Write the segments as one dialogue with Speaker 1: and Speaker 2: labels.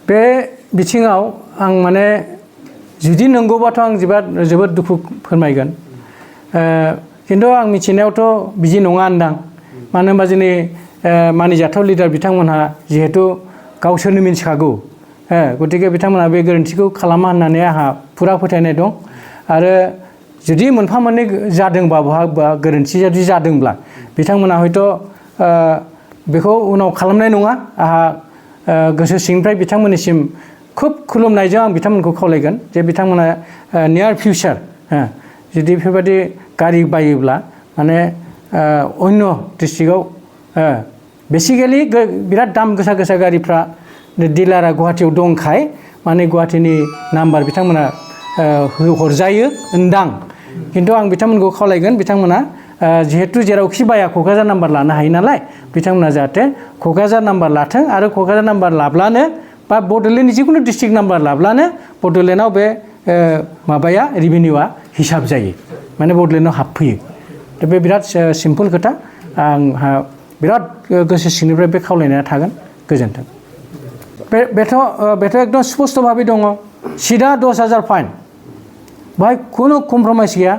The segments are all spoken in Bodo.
Speaker 1: बे बिथिङाव आं माने जुदि नंगौबाथ' आं जोबोद दुखु फोरमायगोन खिन्थु आं मिथिनायावथ' बिदि नङा होनदां मानो होनबा जोंनि मानिजाथाव लिडार बिथांमोनहा जिहेतु गावसोरनो मिन्थिखागौ गतिके बिथांमोनहा बे गोरोन्थिखौ खालामा होननानै आंहा फुरा फोथायनाय दं आरो जुदि मोनफा मोननै जादोंबा बहाबा गोरोन्थि जुदि जादोंब्ला बिथांमोना हयथ' बेखौ उनाव खालामनाय नङा आंहा गोसो सिंनिफ्राय बिथांमोननिसिम खुब खुलुमनायजों आं बिथांमोनखौ खावलायगोन जे बिथांमोना नियार फिउचार जुदि बेफोरबायदि गारि बायोब्ला माने अन्य डिस्ट्रिक्टआव बेसिकेलि बिराद दाम गोसा गोसा गारिफ्रा डिलारा गुवाहाटीयाव दंखाय माने गुवाहाटीनि नाम्बार बिथांमोना हरजायो होनदां खिन्थु आं बिथांमोनखौ खावलायगोन बिथांमोना जिहेतु जेरावखि बाया क'क्राझार नाम्बार लानो हायो नालाय बिथांमोना जाहाथे क'क्राझार नाम्बार लाथों आरो क'क्राझार नाम्बार लाब्लानो बा बड'लेण्डनि जिखुनु डिस्ट्रिक्ट नाम्बार लाब्लानो बड'लेण्डआव बे माबाया रेभिनिउआ हिसाब जायो माने बड'लेण्डआव हाबफैयो दा बे बिराद सिम्पोल खोथा आंहा बिराद गोसो सिंनिफ्राय बे खावलायनाया थागोन गोजोन्थों बेथ' एकदम स्पष्ट भाबै दङ सिदा 10,000 फाइन बाहाय खुनु कमप्रमाइस गैया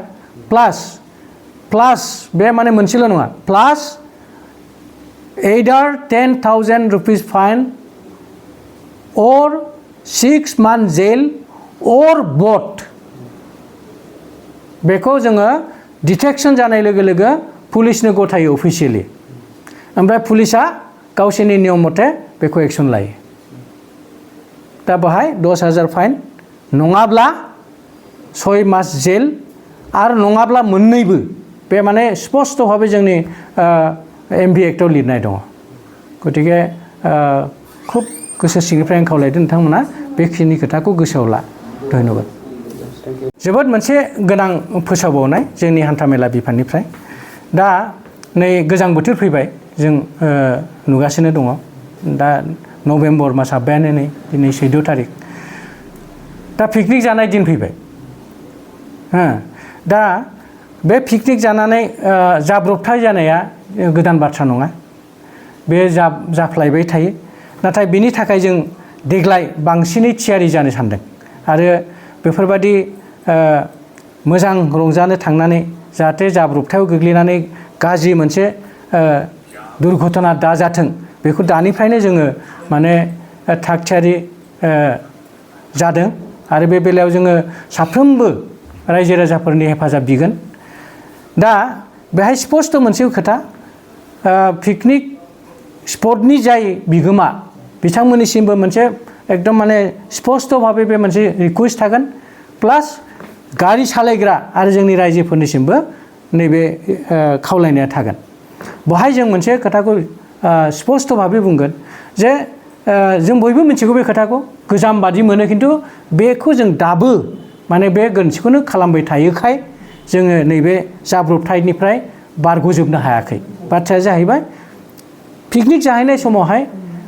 Speaker 1: प्लास बे माने मोनसेल' नङा प्लास either 10,000 rupees fine or 6 months jail or both बेखौ जोङो डिटेक्शन जानाय लोगो लोगो पुलिसनो गथायो अफिसियेलि ओमफ्राय पुलिसा गावसोरनि नियम मथे बेखौ एक्शन लायो दा बाहाय 10,000 फाइन नङाब्ला 6 मास जेल आरो नङाब्ला मोननैबो बे माने स्पष्ट भाबै जोंनि एमभि एक्टआव लिरनाय दङ गतिके खुब गोसो सिंनिफ्राय आं खावलायदों नोंथांमोना बेखिनि खोथाखौ गोसोआव ला धन्यबाद जोबोद मोनसे गोनां फोसावबावनाय जोंनि हान्थामेला बिफाननिफ्राय दा नै गोजां बोथोर फैबाय जों नुगासिनो दङ दा नभेम्बर मास हाबबायानो नै दिनै 14 थारिख दा पिकनिक जानाय दिन फैबाय दा बे पिकनिक जानानै जाब्रबथाय जानाया गोदान बाथ्रा नङा बे जाफ्लायबाय थायो नाथाय बेनि थाखाय जों देग्लाय बांसिनै थियारि जानो सानदों आरो बेफोरबायदि मोजां रंजानो थांनानै जाहाथे जाब्रबथायाव गोग्लैनानै गाज्रि मोनसे दुर्घटना दाजाथों बेखौ दानिफ्रायनो जोङो माने थाग थियारि जादों आरो बे बेलायाव जोङो साफ्रोमबो रायजो राजाफोरनि हेफाजाब बिगोन दा बेहाय स्पष्ट मोनसे खोथा पिकनिक स्पटनि जाय बिगोमा बिथांमोननिसिमबो मोनसे एकदम माने स्पष्ट भाबै बे मोनसे रिक्वेस्ट थागोन प्लास गारि सालायग्रा आरो जोंनि रायजोफोरनिसिमबो नैबे खावलायनाया थागोन बहाय जों मोनसे खोथाखौ स्पष्ट भाबै बुंगोन जे जों बयबो मिथिगौ बे खोथाखौ गोजाम बादि मोनो खिन्थु बेखौ जों दाबो माने बे गोरोन्थिखौनो खालामबाय थायोखाय जोङो नैबे जाब्रबथायनिफ्राय बारग'जोबनो हायाखै बाथ्राया जाहैबाय पिकनिक जाहैनाय समावहाय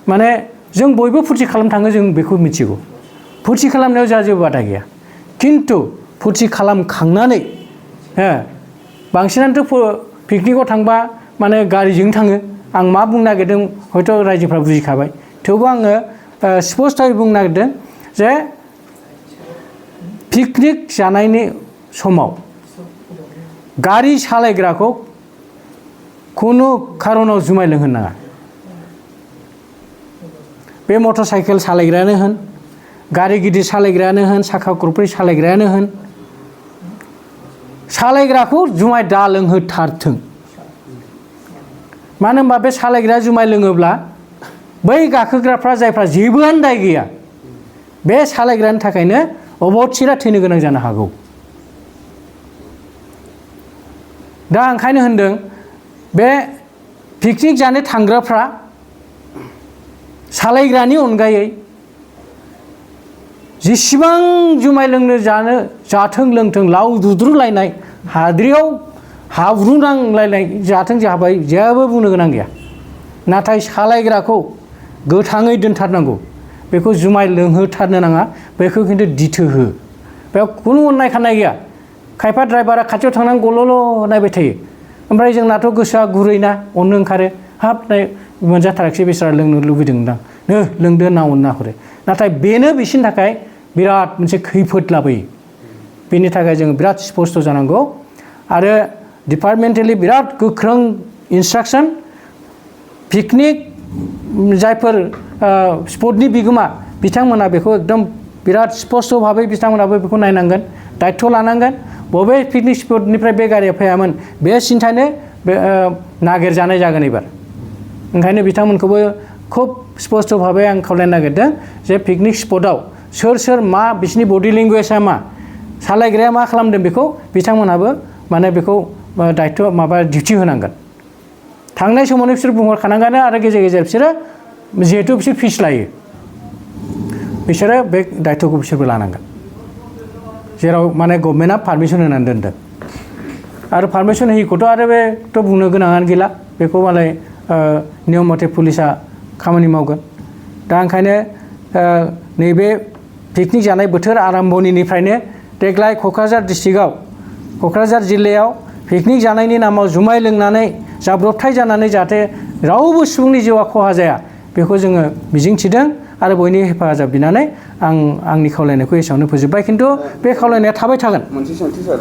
Speaker 1: माने जों बयबो फुरथि खालामनो थाङो जों बेखौ मिथिगौ फुरथि खालामनायाव जोंहा जेबो बादा गैया खिन्थु फुरथि खालामखांनानै बांसिनानोथ' पिकनिकआव थांबा माने गारिजों थाङो आं मा बुंनो नागिरदों हयथ' रायजोफ्रा बुजिखाबाय थेवबो आङो स्पष्टयै बुंनो नागिरदों जे पिकनिक जानायनि समाव गारि सालायग्राखौ खुनु खारनाव जुमाय लोंहोनो नाङा बे मटर साइकेल सालायग्रायानो होन गारि गिदिर सालायग्रायानो होन साखा खबब्रै सालायग्रायानो होन सालायग्राखौ जुमाय दा लोंहोथारथों मानो होनबा बे सालायग्राया जुमाय लोङोब्ला बै गाखोग्राफ्रा जायफ्रा जेबोआनो दाय गैया बे सालायग्रानि थाखायनो अबथिरा थैनो गोनां जानो हागौ दा ओंखायनो होनदों बे पिकनिक जानो थांग्राफ्रा सालायग्रानि अनगायै जेसेबां जुमाय लोंनो जाथों लोंथों लाव दुद्रुलायनाय हाद्रियाव हाब्रु नांलायनाय जाथों जाबाय जेबो बुंनो गोनां गैया नाथाय सालायग्राखौ गोथाङै दोनथारनांगौ बेखौ जुमाय लोंहोथारनो नाङा बेखौ खिन्थु दिथो हो बेयाव खुनु अननाय खाननाय गैया खायफा ड्राइभारा खाथियाव थांनानै गल'ल' नायबाय थायो ओमफ्राय जोंनाथ' गोसोआ गुरैना अननो ओंखारो हाब मोनजाथाराखिसै बिसोरा लोंनो लुबैदोंदां नो लोंदो होनना अनना हरो नाथाय बेनो बिसोरनि थाखाय बिराद मोनसे खैफोद लाबोयो बेनि थाखाय जों बिराद स्पष्ट जानांगौ आरो डिपार्टमेन्टेलि बिराद गोख्रों इन्सट्राक्सन पिकनिक जायफोर स्पटनि बिगोमा बिथांमोना बेखौ एकदम बिराद स्पष्ट भाबै बिथांमोनाबो बेखौ नायनांगोन दायित्व लानांगोन बबे पिकनिक स्पटनिफ्राय बे गारिया फैयामोन बे सिन्थानो बे नागिरजानाय जागोन एबार ओंखायनो बिथांमोनखौबो खुब स्पष्ट भाबै आं खावलायनो नागिरदों जे पिकनिक स्पटआव सोर सोर मा बिसोरनि बडि लेंगुवेजआ मा सालायग्राया मा खालामदों बेखौ बिथांमोनहाबो माने बेखौ दायित्व माबा डिउटि होनांगोन थांनाय समावनो बिसोर बुंहरखानांगोन आरो गेजेर गेजेर बिसोरो जिहेतु बिसोर फिस लायो बिसोरो बे दायित्वखौ बिसोरबो लानांगोन जेराव माने गभर्नमेन्टआ पारमिसन होनानै दोनदों आरो पारमिसन होयिखौथ' आरो बेथ' बुंनो गोनाङानो गैला बेखौ मालाय नियम मथे पुलिसा खामानि मावगोन दा ओंखायनो नैबे पिकनिक जानाय बोथोर आरम्भनिफ्रायनो देग्लाय क'क्राझार डिस्ट्रिक्टआव क'क्राझार जिल्लायाव पिकनिक जानायनि नामाव जुमाय लोंनानै जाब्रबथाय जानानै जाहाथे रावबो सुबुंनि जिउआ खहा जाया बेखौ जोङो मिजिंथिदों आरो बयनि हेफाजाब बिनानै आं आंनि खावलायनायखौ एसेयावनो फोजोबबाय खिन्थु बे खावलायनाया थाबाय थागोन। मोनसे सोंथि सार